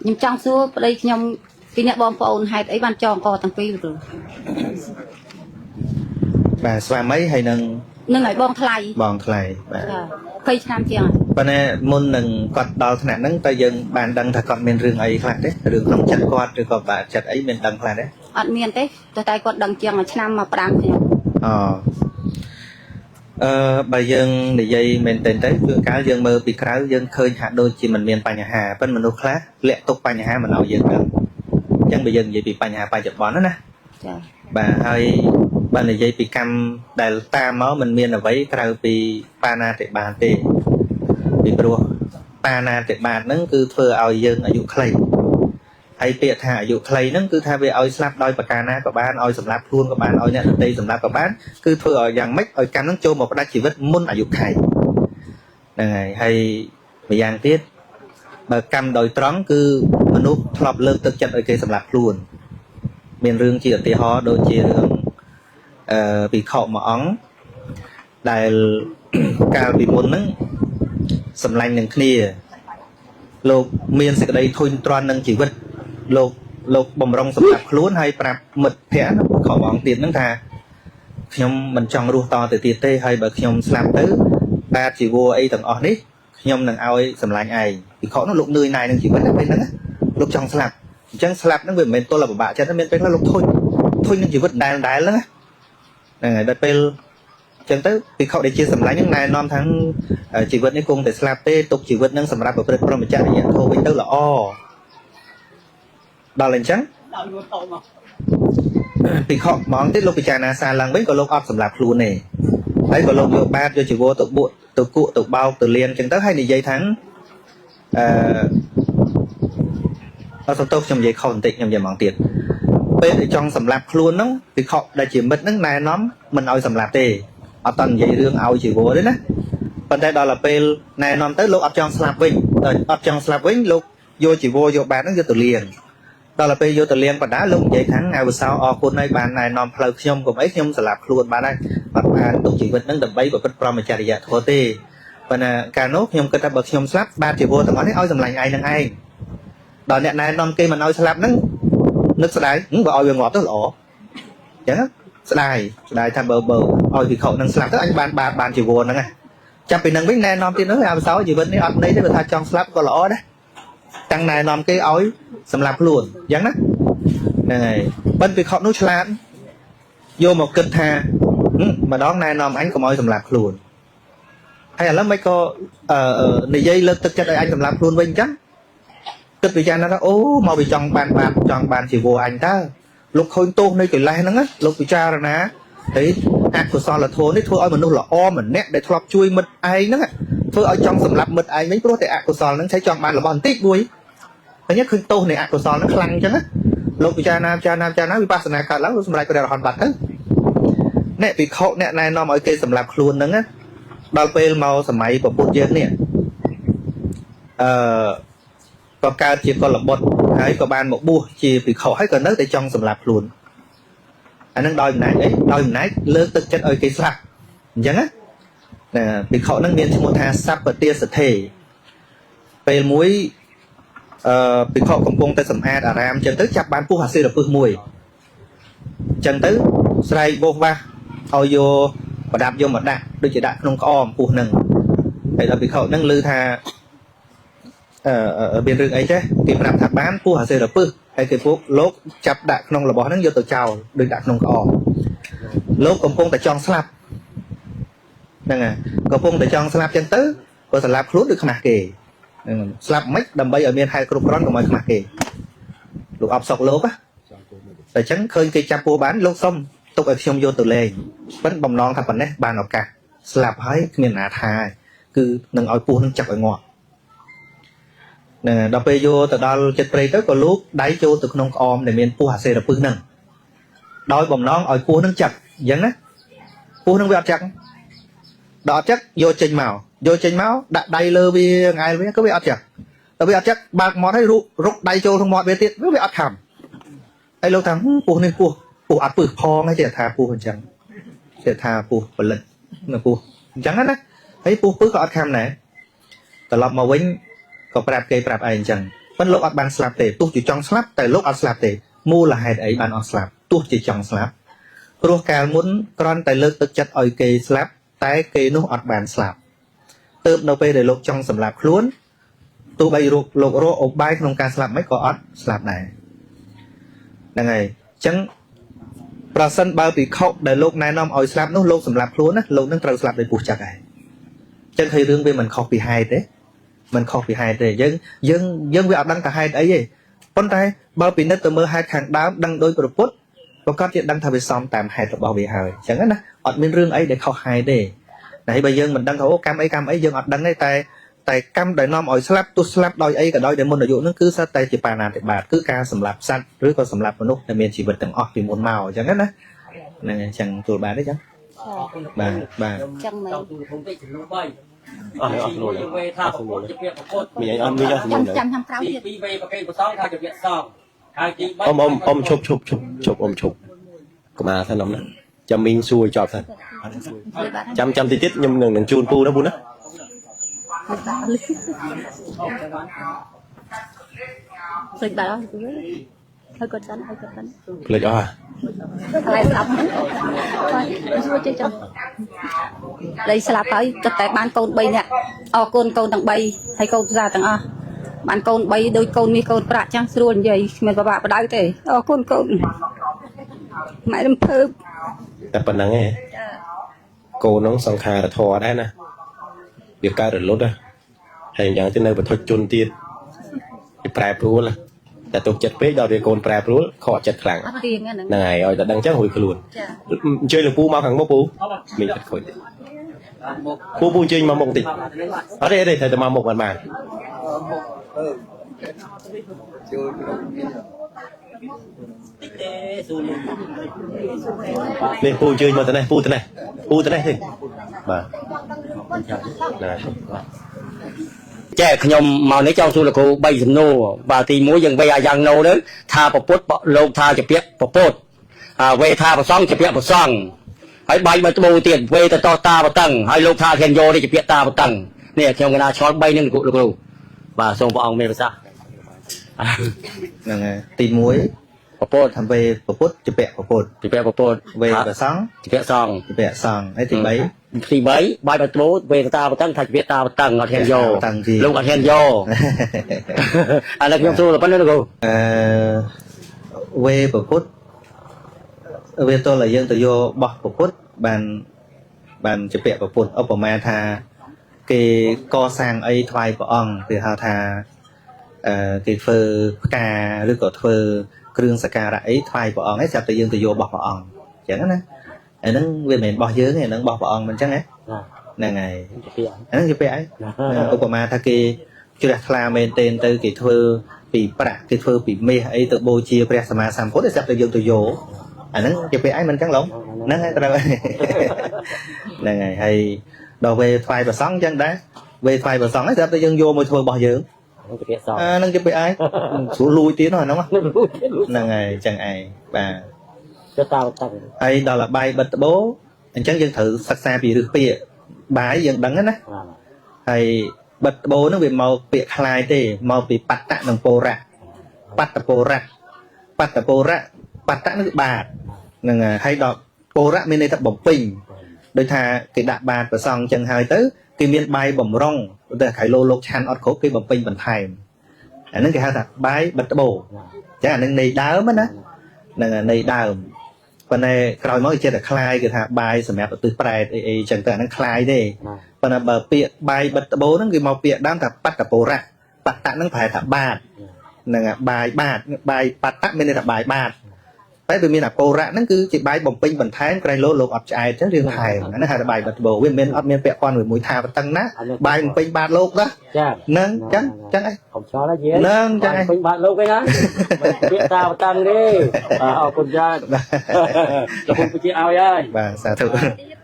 ខ្ញុំចង់សួរប្តីខ្ញុំពីអ្នកបងប្អូនហេតុអីបានចងកទាំងពីរលោកគ្រូ បាទស្វាមីហើយនឹង នឹងឲ្យបងថ្លៃ បងថ្លៃបាទ ចា20ឆ្នាំជាងហើយ ប៉ុន្តែមុននឹងគាត់ដល់ថ្នាក់ហ្នឹងតើយើងបានដឹងថាគាត់មានរឿងអីខ្លះទេរឿងក្នុងចិត្តគាត់ឬក៏បាក់ចិត្តអីមានដឹងខ្លះទេ អត់មានទេតែតែគាត់ដឹងជាងមួយឆ្នាំមកប្រាំខ្ញុំ អូអឺបើយើងនិយាយមែនទែនទៅគឺកាលយើងមើលពីក្រៅយើងឃើញហាក់ដូចជាមិនមានបញ្ហាប៉ុន្តែមនុស្សខ្លះលាក់ទុកបញ្ហាមិនឲ្យយើងដឹងអញ្ចឹងបើយើងនិយាយពីបញ្ហាបច្ចុប្បន្នណា ចា បាទហើយបើនិយាយពីកម្មដែលតាមមកមិនមានអ្វីក្រៅពីបាណាតិបាតទេពីព្រោះបាណាតិបាតហ្នឹងគឺធ្វើឲ្យយើងអាយុខ្លីហើយពាក្យថាអាយុខ្លីហ្នឹងគឺថាវាឲ្យស្លាប់ដោយប្រការណាក៏បានឲ្យសម្លាប់ខ្លួនក៏បានឲ្យអ្នកដទៃសម្លាប់ក៏បានគឺធ្វើឲ្យយ៉ាងម៉េចឲ្យកម្មហ្នឹងចូលមកផ្ដាច់ជីវិតមុនអាយុខែហ្នឹងហើយហើយម្យ៉ាងទៀតបើកម្មដោយត្រង់គឺមនុស្សធ្លាប់លើកទឹកចិត្តឲ្យគេសម្លាប់ខ្លួន មានរឿងជាឧទាហរណ៍ដូចជារឿងអឺភិក្ខុមួយអង្គដែល កាលពីមុនហ្នឹងសម្លាញ់នឹងគ្នាលោកមានសេចក្តីធុញទ្រាន់នឹងជីវិតលោកលោកបំរុងសម្រាប់ខ្លួនហើយប្រាប់មិត្តភ័ក្តិណាភិក្ខុមួយអង្គទៀតហ្នឹងថាខ្ញុំមិនចង់រស់តទៅទៀតទេហើយបើខ្ញុំស្លាប់ទៅបាតជីវរអីទាំងអស់នេះខ្ញុំនឹងឲ្យសម្លាញ់ឯងភិក្ខុនោះលោកនឿយណាយនឹងជីវិតណាពេលហ្នឹងណាលោកចង់ស្លាប់អញ្ចឹងស្លាប់ហ្នឹងវាមិនមែនទល់តែពិបាកចិត្តទេមានពេលខ្លះលោកធុញធុញនឹងជីវិតដែលដែលហ្នឹងណាហ្នឹងហើយដល់ពេលអញ្ចឹងទៅភិក្ខុដែលជាសម្លាញ់ហ្នឹងណែនាំថាជីវិតនេះគង់តែស្លាប់ទេទុកជីវិតហ្នឹងសម្រាប់ប្រព្រឹត្តព្រហ្មចរិយធម៌វិញទៅល្អដល់អញ្ចឹងភិក្ខុហ្មងទៀតលោកពិចារណាសារឡើងវិញក៏លោកអត់សម្លាប់ខ្លួនទេហើយក៏លោកយកបាតយកជីវរទៅបួសទៅគក់ទៅបោកទៅលៀងអញ្ចឹងទៅហើយនិយាយថាអឺអត់សន្ទោសខ្ញុំនិយាយខុសបន្តិចខ្ញុំនិយាយហ្មងទៀតពេលដែលចង់សម្លាប់ខ្លួនហ្នឹងភិក្ខុដែលជាមិត្តហ្នឹងណែនាំមិនឲ្យសម្លាប់ទេអត់តនិយាយរឿងឲ្យជីវរទេណាប៉ុន្តែដល់ទៅពេលណែនាំទៅលោកអត់ចង់ស្លាប់វិញដល់អត់ចង់ស្លាប់វិញលោកយកជីវរយកបាតហ្នឹងយកទៅលៀងដល់ទៅពេលយកទៅលៀងបណ្ដាលោកនិយាយថាអវសោអរគុណហើយបានណែនាំផ្លូវខ្ញុំកុំអីខ្ញុំសម្លាប់ខ្លួនបានហើយអត់បានទុកជីវិតហ្នឹងដើម្បីប្រព្រឹត្តព្រហ្មចរិយធម៌ទេប៉ុន្តែកាលនោះខ្ញុំគិតថាបើខ្ញុំស្លាប់បាតជីវរទាំងអស់នេះឲ្យសម្លាញ់ឯងនឹងឯងដល់អ្នកណែនាំគេមិនឲ្យស្លាប់ហ្នឹងនឹកស្ដាយហឹមបើឲ្យវាងាប់ទៅល្អអញ្ចឹងស្ដាយស្ដាយថាបើបើឲ្យវិខនឹងស្លាប់ទៅអញបានបាតបានជីវរហ្នឹងណាចាប់ពីហ្នឹងវិញណែនាំទៀតនោះអវសោជីវិតនេះអត់ន័យទេបើថាចង់ស្លាប់ក៏ល្អដែរតាំងណែនាំគេឲ្យសម្លាប់ខ្លួនអញ្ចឹងណាហ្នឹងហើយបិណ្ឌវិខនោះឆ្លាតយកមកគិតថាហឹមម្ដងណែនាំអញកុំឲ្យសម្លាប់ខ្លួនហើយឥឡូវមិនក៏អឺនិយាយលើកទឹកចិត្តឲ្យអញសម្លាប់ខ្លួនវិញអញ្ចឹងគិតពិចារណាថាអូមកពីចង់បានបាតចង់បានជីវរអញតើលោកឃើញទោសនៃកិលេសហ្នឹងណាលោកពិចារណាហើយអកុសលធម៌នេះធ្វើឲ្យមនុស្សល្អម្នាក់ដែលធ្លាប់ជួយមិត្តឯងហ្នឹងធ្វើឲ្យចង់សម្លាប់មិត្តឯងវិញព្រោះតែអកុសលហ្នឹងឆៃចង់បានរបស់បន្តិចមួយហើយឃើញទោសនៃអកុសលហ្នឹងខ្លាំងអញ្ចឹងណាលោកពិចារណាពិចារណាពិចារណាវិបស្សនាកើតឡើងលោកសម្រេចព្រះអរហន្តបាត់ទៅអ្នកភិក្ខុអ្នកណែនាំឲ្យគេសម្លាប់ខ្លួនហ្នឹងណាដល់ពេលមកសម័យពុទ្ធយើងនេះអឺក៏កើតជាកុលបុត្រហើយក៏បានមកបួសជាភិក្ខុហើយក៏នៅតែចង់សម្លាប់ខ្លួនអានឹងដោយអំណាចអីដោយអំណាចលើកទឹកចិត្តឲ្យគេស្លាប់អញ្ចឹងណាណាភិក្ខុហ្នឹងមានឈ្មោះថាសัพពទាសទ្ធេពេលមួយអឺភិក្ខុកំពុងតែសម្អាតអារាមអញ្ចឹងទៅចាប់បានពស់អាសិរពឹសមួយអញ្ចឹងទៅស្រែកបោសវាស់ឲ្យយកប្រដាប់យកមកដាក់ដូចជាដាក់ក្នុងក្អមពស់ហ្នឹងហើយដល់ភិក្ខុហ្នឹងឮថាអឺមានរឿងអីចេះគេប្រាប់ថាបានពស់អាសិរពឹសហើយគេពួកលោកចាប់ដាក់ក្នុងរបស់ហ្នឹងយកទៅចោលដូចដាក់ក្នុងក្អមលោកកំពុងតែចង់ស្លាប់ហ្នឹងហើយកំពុងតែចង់ស្លាប់ចឹងទៅក៏ស្លាប់ខ្លួនដូចខ្មាស់គេហ្នឹងស្លាប់មិនដើម្បីឲ្យមានហេតុគ្រប់គ្រាន់កុំឲ្យខ្មាស់គេលោកអបសុកលោកណាតែចឹងឃើញគេចាប់ពស់បានលោកសុំទុកឲ្យខ្ញុំយកទៅលេងប៉ិនបំណងថាប៉ុណ្ណេះបានឱកាសស្លាប់ហើយគ្មានណាថាគឺនឹងឲ្យពស់នឹងចាប់ឲ្យងាប់ណាដល់ពេលយកទៅដល់ចិត្តព្រៃទៅក៏លោកដៃចូលទៅក្នុងក្អមដែលមានពស់អាសេរពឹសហ្នឹងដោយបំណងឲ្យពស់ហ្នឹងចាប់អញ្ចឹងណាពស់ហ្នឹងវាអត់ចាប់ដល់អត់ចាប់យកចេញមកយកចេញមកដាក់ដៃលើវាងែលវាក៏វាអត់ចាប់ដល់វាអត់ចាប់បើកមាត់ឲ្យរុកដៃចូលក្នុងមាត់វាទៀតវាអត់ខំហើយលោកថាពស់នេះពស់ពស់អត់ពឹសផងហើយចេះថាពស់អញ្ចឹងចេះថាពស់ផលិតនៅពស់អញ្ចឹងណាហើយពស់ពឹសក៏អត់ខំដែរត្រឡប់មកវិញក៏ប្រាប់គេប្រាប់ឯងអញ្ចឹង ប៉ុន្តែលោកអត់បានស្លាប់ទេទោះជាចង់ស្លាប់តែលោកអត់ស្លាប់ទេមូលហេតុអីបានអត់ស្លាប់ទោះជាចង់ស្លាប់ព្រោះកាលមុនគ្រាន់តែលើកទឹកចិត្តឲ្យគេស្លាប់តែគេនោះអត់បានស្លាប់ទើបនៅពេលដែលលោកចង់សម្លាប់ខ្លួនទោះបីលោករកឧបាយក្នុងការស្លាប់មិនក៏អត់ស្លាប់ដែរហ្នឹងហើយអញ្ចឹងប្រសិនបើភិក្ខុដែលលោកណែនាំឲ្យស្លាប់នោះលោកសម្លាប់ខ្លួនណាលោកនឹងត្រូវស្លាប់ដោយពស់ចឹកដែរអញ្ចឹងឃើញរឿងវាមិនខុសពីហេតុទេមិនខុសពីហេតុទេយើងយើងយើងវាអត់ដឹងថាហេតុអីទេប៉ុន្តែបើពិនិត្យទៅមើលហេតុខាងដើមដឹងដោយប្រពុតប្រកាសជាដឹងថាវាសមតាមហេតុរបស់វាហើយអញ្ចឹងណាអត់មានរឿងអីដែលខុសហេតុទេតែបើយើងមិនដឹងថាអូកម្មអីកម្មអីយើងអត់ដឹងទេតែតែកម្មដែលនាំឲ្យស្លាប់ទោះស្លាប់ដោយអីក៏ដោយដែលមុនអាយុនឹងគឺសិតតែជាបាណាតិបាតគឺការសម្លាប់សត្វឬក៏សម្លាប់មនុស្សដែលមានជីវិតទាំងអស់ពីមុនមកអញ្ចឹងណាហ្នឹងអញ្ចឹងទទួលបានទេអញ្ចឹងបាទបាទ ចឹងមែន ចង់ទូលភូមិតិចចំនួន3 អស់ហើយអស់សំណួរ វេថាប្រពុតជាពាក្យប្រពុត មានអីអត់មានអស់សំណួរ ចាំចាំចាំក្រោយ ទី ទៀត 2វេប្រកេប្រសងថាជាពាក្យសងហើយទី3 អ៊ំអ៊ំអ៊ំឈប់ឈប់ឈប់ឈប់អ៊ំឈប់កុំអាសិនអ៊ំណាចាំមីងសួរឲ្យចប់សិន លើបាត់ ចាំចាំតិចទៀតខ្ញុំនឹងនឹងជូនពូណាពូណា ភ្លេចបាត់ហើយគាត់សិនហើយគាត់សិន ភ្លេចអស់ហ่ะ ថ្លៃស្លាប់ហើយសួរចេះចុះដីស្លាប់ហើយក៏តែបានកូន3នាក់អរគុណកូនទាំង3ហើយកូនផ្សារទាំងអស់បានកូន3ដូចកូនមាសកូនប្រាក់ចឹងស្រួលនិយាយគ្មានពិបាកបដៅទេអរគុណកូនម៉ែរំភើប តែប៉ុណ្្នឹងឯងកូនហ្នឹងសង្ខារធម៌ដែរណាវាកើតរលត់ណាហើយយ៉ាងទៅនៅបឋិជនទៀតវាប្រែប្រួលណាតែទុកចិត្តពេកដល់វាកូនប្រែប្រួលខកចិត្តខ្លាំង អត់ទៀងហ្នឹង ហ្នឹងហើយឲ្យតែដឹងចឹងរួចខ្លួន ចា អញ្ជើញលោកពូមកខាងមុខពូមីងគិតខូចតិចពូពូអញ្ជើញមកមុខតិចអត់ទេអត់ទេត្រូវតែមកមុខបានបាន តិចទេសួរលោក នេះពូអញ្ជើញមកទៅនេះពូទៅនេះពូទៅនេះទេបាទហ្នឹងហើយ ចែខ្ញុំមកនេះចង់សួរលោកគ្រូ3សំណួរបាទទី1យើងវេអាយ៉ាងណូទៅថាប្រពុតលោកថាជាពាក្យប្រពុតអាវេថាប្រសងជាពាក្យប្រសងហើយបាយមកត្បូទៀតវេទៅតោះតាបតឹងហើយលោកថាធានយោនេះជាពាក្យតាបតឹងនេះខ្ញុំកណាឆ្ល3នឹងលោកគ្រូបាទសូមព្រះអង្គមានប្រសាសន៍ ហ្នឹងហើយទី1 ប្រពុត ថាវេប្រពុតជាពាក្យប្រពុត ជាពាក្យប្រពុត វេប្រសង្ឃ ជាពាក្យសង្ឃ ជាពាក្យសង្ឃហើយទី3 ទី3បាយបត្បូវេតាបតឹងថាជាពាក្យតាបតឹងអត់ហ៊ានយក តាំងជា លោកអត់ហ៊ានយក ឥឡូវខ្ញុំសួរតែប៉ុណ្្នឹងលោកគ្រូ អឺវេប្រពុតវាទល់តែយើងទៅយកបោះប្រពុតបានបានជាពាក្យប្រពុតឧបមាថាគេកសាងអីថ្វាយព្រះអង្គគេហៅថាអឺគេធ្វើផ្កាឬក៏ធ្វើគ្រឿងសក្ការៈអីថ្វាយព្រះអង្គឯងស្រាប់តែយើងទៅយកបោះព្រះអង្គអញ្ចឹងណាអាហ្នឹងវាមិនមែនបោះយើងទេអាហ្នឹងបោះព្រះអង្គមិនអញ្ចឹងហ៎ហ្នឹងហើយ ជាពាក្យ អាហ្នឹងជាពាក្យអីឧបមាថាគេជ្រះថ្លាមែនទែនទៅគេធ្វើពីប្រាក់គេធ្វើពីមាសអីទៅបូជាព្រះសម្មាសម្ពុទ្ធឯស្រាប់តែយើងទៅយកអាហ្នឹងជាពាក្យអីមិនអញ្ចឹងឡងហ្នឹងហើយត្រូវហ្នឹងហើយហើយដល់ពេលថ្វាយព្រះសង្ឃអញ្ចឹងដែរវេថ្វាយព្រះសង្ឃឯងស្រាប់តែយើងយកមកធ្វើរបស់យើង ជាពាក្យសង្ឃ អាហ្នឹងជាពាក្យឯងស្រួលលួចទៀតហ្នឹងហ្នឹងហើយអញ្ចឹងឯងបាទ ចុះតាបតឹង ហើយដល់បាយបិទត្បូអញ្ចឹងយើងត្រូវសិក្សាពីឫសពាក្យបាយយើងដឹងណាហើយបិទត្បូហ្នឹងវាមកពាក្យคล้ายទេមកពីបត្តៈនិងពរៈបត្តពរៈបត្តពរៈបត្តៈនឹងបាតហ្នឹងហើយដល់ពរៈមានន័យថាបំពេញដូចថាគេដាក់បាតប្រសង់អញ្ចឹងហើយទៅគេមានបាយបំរុងតែខៃលោលោកឆាន់អត់គ្រប់គេបំពេញបន្ថែមអាហ្នឹងគេហៅថាបាយបិទត្បូអញ្ចឹងអាហ្នឹងន័យដើមណាហ្នឹងន័យដើមប៉ុន្តែក្រោយមកគេចេះតែคล้ายគេថាបាយសម្រាប់ឧទ្ទិសប្រែតអីអីចឹងទៅអាហ្នឹងคล้ายទេប៉ុន្តែបើពាក្យបាយបិទត្បូហ្នឹងគេមកពាក្យដើមថាបត្តពរៈបត្តៈហ្នឹងប្រែថាបាតហ្នឹងបាយបាតបាយបត្តៈមានន័យថាបាយបាតតែវាមានអពរៈហ្នឹងគឺជាបាយបំពេញបន្ថែមក្រែងលោលោកអត់ឆ្អែតចឹងរឿងថែមហ្នឹងហៅថាបាយបិទត្បូវាមិនអត់មានពាក់ព័ន្ធមួយថាបតឹងណាបាយបំពេញបាតលោកណា ចា ហ្នឹងចឹងចឹងអី កុំឆ្លល់ណាយាយ ហ្នឹងចឹងអី ពេញបាតលោកឯណាមិនពាក្យតាបតឹងទេអរគុណច្រើនលោកពូជាឲ្យហើយ បាទសាធុ ទៀត